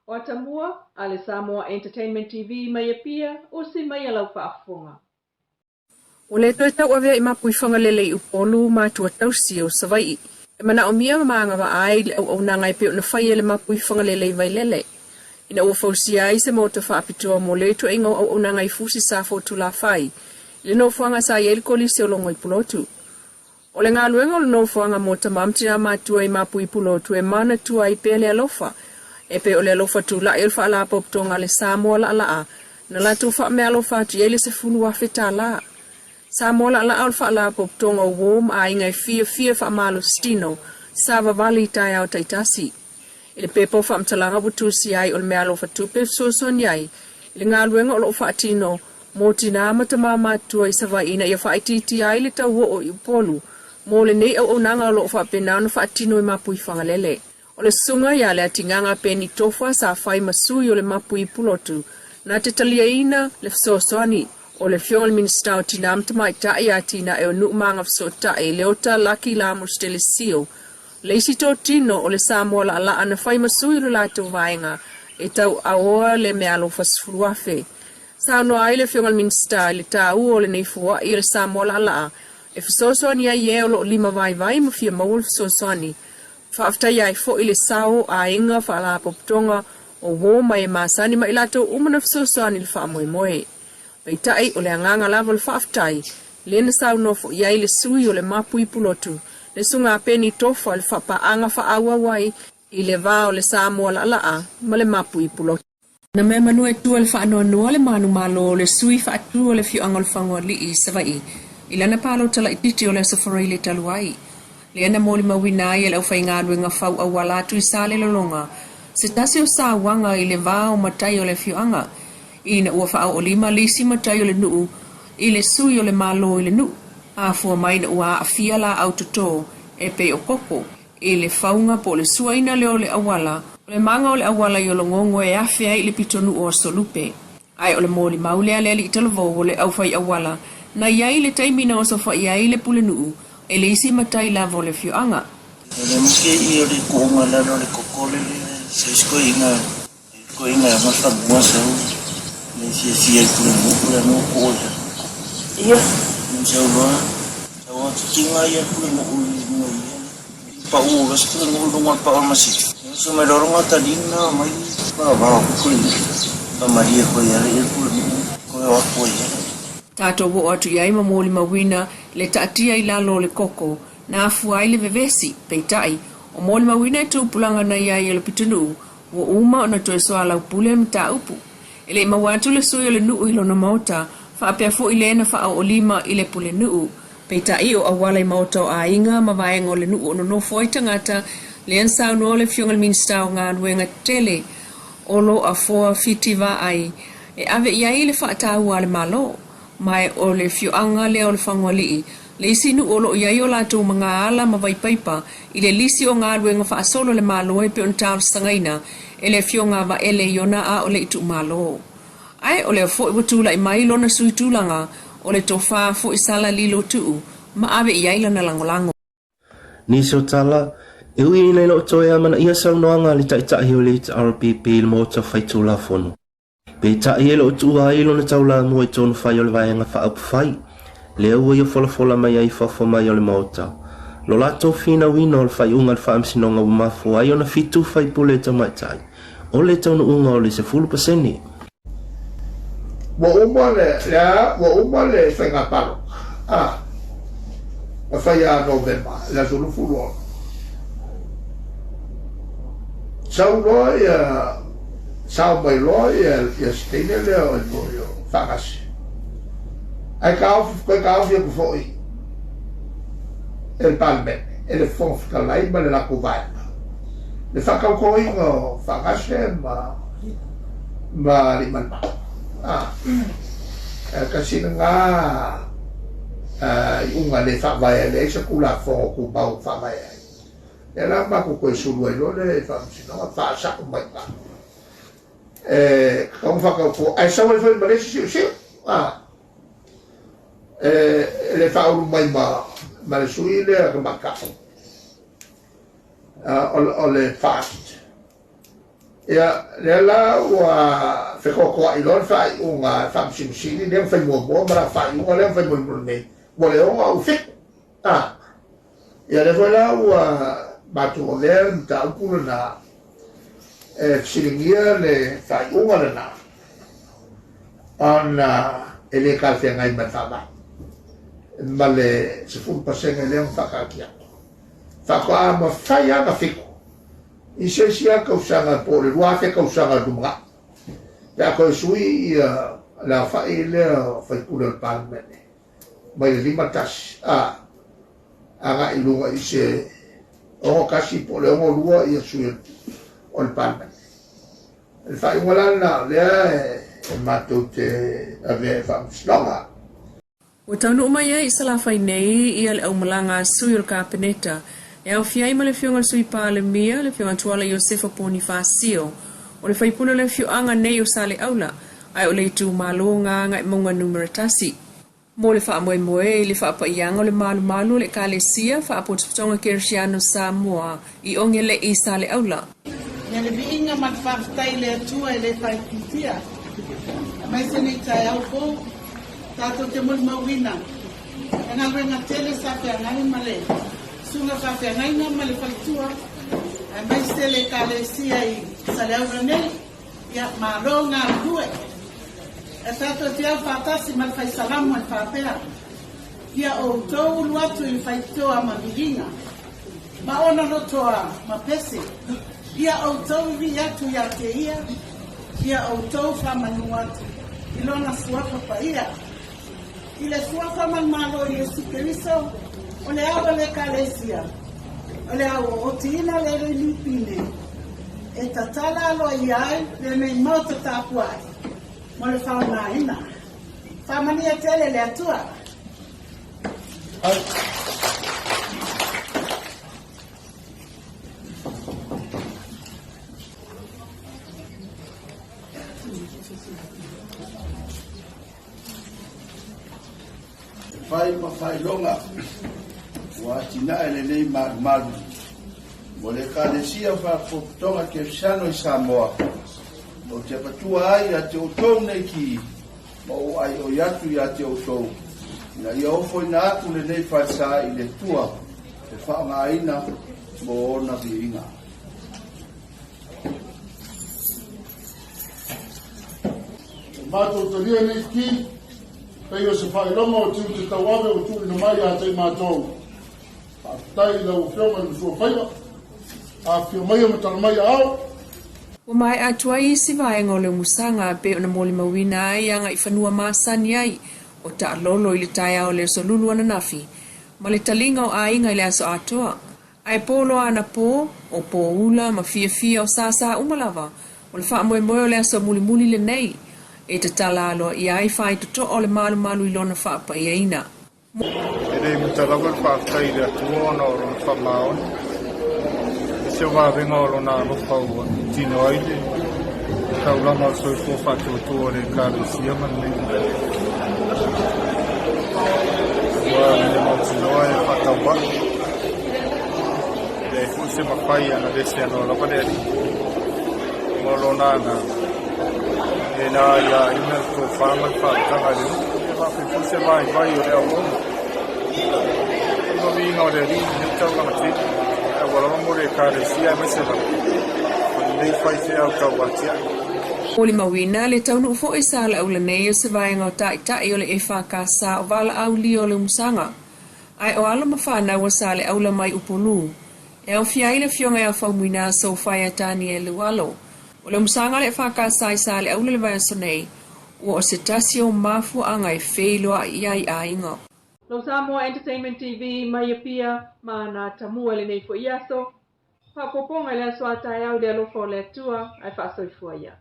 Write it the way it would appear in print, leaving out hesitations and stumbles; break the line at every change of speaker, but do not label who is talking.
O Atamua a le Samoa Entertainment TV mai Apia, usi mai a lau faafofoga.
Ua le toe tauavea i Mapuifagalele i Upolu ma Tuatausi o Savaii. E manaomia ma agavaa ai le auaunaga e pei ona faia e le Mapuifagalele i Vailele, ina ua fausia ai se maota faapitoa mo lea ituaiga o auaunaga i Fusi Safo Tulafai i le nofoaga sa i ai le Kolisi o Logo i Pulotu. O le galuega o le nofoaga mo tama ma tina matua i Mapui Pulotu e manatua ai pea le alofa, e pei o le alofa tulai o le Faalapotopotoga a le Samoa Laalaa na latou faameaalofa atu i ai le $10,000. Samoa Laalaa o le Faalapotopotoga o uo ma aiga e fiafia e faamalositino savavali i taeao taitasi. I le pepa o faamatalaga ua tusia ai o le meaalofa tupe e fesoasoani ai i le galuega o lo o faatino mo tinā ma tamā matutua i Savaii ina ia faaitiitia ai le tau oo i Upolu mo lenei auaunaga o lo o faapena ona faatino e Mapuifagalele. O le susuga ia Leatigaga Peni Tofa sa fai ma sui o le Mapui Pulotu na te taliaina le fesoasoani. O le Afioga i le Minisita o Tinā ma Tamaitai, Atinae o Nuu ma Agafesootai, Leota Laki Lamos Delesio, Le isi totino o le Samoa laalaa na fai ma sui o le latou vaega e tauaoa le meaalofa 10,000. Saunoa ai le Afioga i le Minisita i le taua o lenei foai o le Samoa laalaa e fesoasoani ai i e o lo o lima vaivai ma fia maua le fesoasoani. Faafetaia ai foi le sao o aiga, faalapotopotoga, o uo ma e masani ma i latou uma na fesoasoani i le faamoemoe. Peitai, o le agaga lava o le faafetai, lea na saunoa foi i ai le sui o le Mapui Pulotu, le Susuga Peni Tofa i le faapaaga faaauau ai i le va o le Samoa Laalaa ma le Mapui Pulotu. Na mea manu e tua le faanoanoa le manumalo o le sui faatu o le afioaga o Lefagoalii i Savaii i lana palota laitiiti o le Aso Faraile talu ai, lea na molimauina ai e le aufaigaluega fau auala atu i Salelologa se tasi o sauaga i le va o matai o le afioaga ina ua faaoolima le isi matai o le nuu i le sui o le Malo i le nuu, afua mai ina ua aafia laau toto e pei o koko i le fauga po o le suaina lea o le auala o le maga o le auala i Ologogo e afe ai i le pitonuu o Solupe. Ae o le molimau lea a le alii talavou o le aufai auala na i ai i le taimi na osofai ai le pulenuu e le isi matai lava o le afioaga.
O le muke i o le kuʻunga lalo o le kokole lea se isi koiʻina koiʻina e ona fanua sau le fiafia i pule nuʻu le no kuʻu ia.
Ia.
Mo sau loa sau a kikinga ia pule nuʻu i luga ia le pau o se pule nuʻu luga o le pau o le masini. So mai loa longa talina mai pa vao pule nuʻu. Pa malie koe ia le pule nuʻu koe o aku ia.
Tatou oo atu i ai ma molimauina le taatia i lalo o le koko na afua ai le vevesi, peitai, o molimauina e tupulaga na i ai e le pitonuu, ua uma ona toe soalaupule le mataupu. E le i maua atu le sui o le nuu i lona maota, faapea foi le na faaoolima i le pulenuu. Peitai, o auala i maota o aiga ma vaega o le nuu o nonofo ai tagata, lea na saunoa le Afioga i le Minisita o Galuega Tetele, Olo Afoa Fiti Vaai, e ave i ai le faataua a le Malo. Ma o le afioaga lea o Lefagoalii, le isi nuu o lo o i ai o latou magaala ma vaipaipa i le lisi o galuega faasolo a le Malo e pei ona talosagaina e le Afioga a Vaele i ona a o le itumalo. Ae o lea foi ua tulai mai lona sui tulaga o le tofa foi Sala Lilo Tuu ma ave i ai lana lagolago.
Nisi o tala, e ui ina e le o toe amanaia saunoaga a le Taitai o le HRPP i le Maota Faitulafono. Peitai e le o tuua ai lona taulamua i tonu fai o le Vaega Faaupufai, lea ua ia folafola mai ai i fafo mai o le Maota. Lo latou finauina o le faaiuga a le Faamasinoga ua mafua ai ona fitu faipule tamaitai, o le taunuuga o le 10%.
Ua uma le, le a? Ua uma le faiga palota, a, na fai ia Novema i le aso 26. Sau loa ia Sao mai loa ia si teine lea o foi o Faagase. Ae taofi, toe taofi atu foi e le Palemene, e le Fofoga Fetalai ma le latou vaega, le faatautoina o Faagase ma ma Aliimalemanu. A, e tasi lena iuga le faavae ai, leai se Tulafono Tumau e faavae ai. Lea la matou toe sulu ai loa le faamasinoga, faasao mai ina. E tatau ona faatauto, ae sau ai foi ma le isi siusiu, a, e le faaulu mai ma, ma le sui lea tamaitai, o le FAST. Ia, lea la ua fekoakoa'i loa le faaiuga a le Faamasino Sili lea na fai muamua ma lana faaiuga lea na fai mulimuli nei, ua le 6 a ua 7. A, ia lea foi la ua matou avea le mataupu lena e fesiligia le faaiuga lena ona e le talafeagai ma le Faavae ma le 10% lea na faataatia atu. Faatoa mafai lava ona 7 i se isi lava tausaga po o le 2000 tausaga i le lumanai pe a toe sui ia le aofai lea o faipule o le Palemene mai le 51 a agai i luga i se 61 po o le 62 ia sui o le Palemene. O le faaiuga la lena o lea e matou te avea i Faamasinoga.
Ua taunuu mai ai i Salafai nei ia le aumalaga a sui o le Kapeneta e aofia ai ma le Afioga i le Sui Palemia, le Afioga Tuala Iosefa Ponifasio, o le faipule o le afioaga nei o Saleaula, ae o le itumalo Gagaemauga Numera 1. Mo le faamoemoe i le faapaiaga o le malumalu o le Ekalesia Faapotopotoga Kerisiano Samoa i Ogelei Saleaula.
Ia le viiga ma le faafetai i le Atua e le faaitiitia, aemaise nei taeao fou, tatou te molimauina le galuega tele sa feagai ma le Susuga Faafeagaiga ma le Faletua, aemaise le Ekalesia i Saleaula nei. Ia, malo galulue. E tatou te au faatasi ma le Fai Salamo e faapea, Ia outou ulu atu i le faitotoa ma viiga, ma ona lotoa ma pese, ia outou vivii atu ia te ia, ia outou faamanu atu i lona suafa paia. I le suafa ma le Malo o Iesu Keriso, o le ao o le Ekalesia, o le ao o otiina le Lilipine, e tatala aloaia ai lenei maota tapuai mo le faogaina. Faamanuia tele le Atua.
E fai ma faailoga ua atinae lenei malumalu mo le Ekalesia Faalapotopotoga Kerisiano i Samoa, ou te avatua ai ia te outou nei ki ma ou aioi atu ia te outou, ina ia ofoina atu lenei falesa i le Atua e faaaogaina mo ona viiga.
E matou talia nei ki, pei o se faailoga o tiute tauave ua tuuina mai ia te i matou. Faafetai i lau Afioga i le Masuafaiva. Afifio maia ma tala mai aao.
Ua maea atu ai isi vaega o le umusaga e pei ona molimauina ai agaifanua masani ai o taalolo i le taeao o le Aso Lulu ananafi ma le taliga o aiga i le aso atoa. Ae po loa ana po, o Pōula ma Fiafia o Sāsā uma lava, o le faamoemoe o le aso mulimuli lenei, e tatala aloaia ai faitotoa o le malumalu i lona faapaiaina.
E le muta lava le faafetai i le Atua ona o Lona faamaoni i se vavega o Lona alofa ua tino ai le taulaga o le soifua faatuatua o le Ekalesia ma lenei mea. Ua mea mautinoa e faatauvaa. E leai foi se mafai ana vese anoa lava le Alii ma Lona agaga. E na ia ina le tofa ma le faautaga i le nuu, e faapea foi se vaivai o le auauna. I ma viiga o le Alii i lenei taulaga tele, e aua lava mo le Ekalesia aemaise lava o lenei faifeau tauatiae.
Molimauina le taunuu foi sa laula nei o se vaega o Taitai o le EFKS o valaau lia o le umusaga. Ae o alo ma fanau a Saleaula mai Upolu, e aofia ai le Afioga ia Faumuina Sofaia Tanielu Alo. O le umusaga o le EFKS i Saleaula i le vaiaso nei, ua o se tasi o mafuaaga e feiloai ai aiga.
Lo Samoa Entertainment TV mai Apia ma ana tamua i lenei foi aso. Faaopoopoga i le aso a taeao i le alofa o le Atua ae faasoifua ia.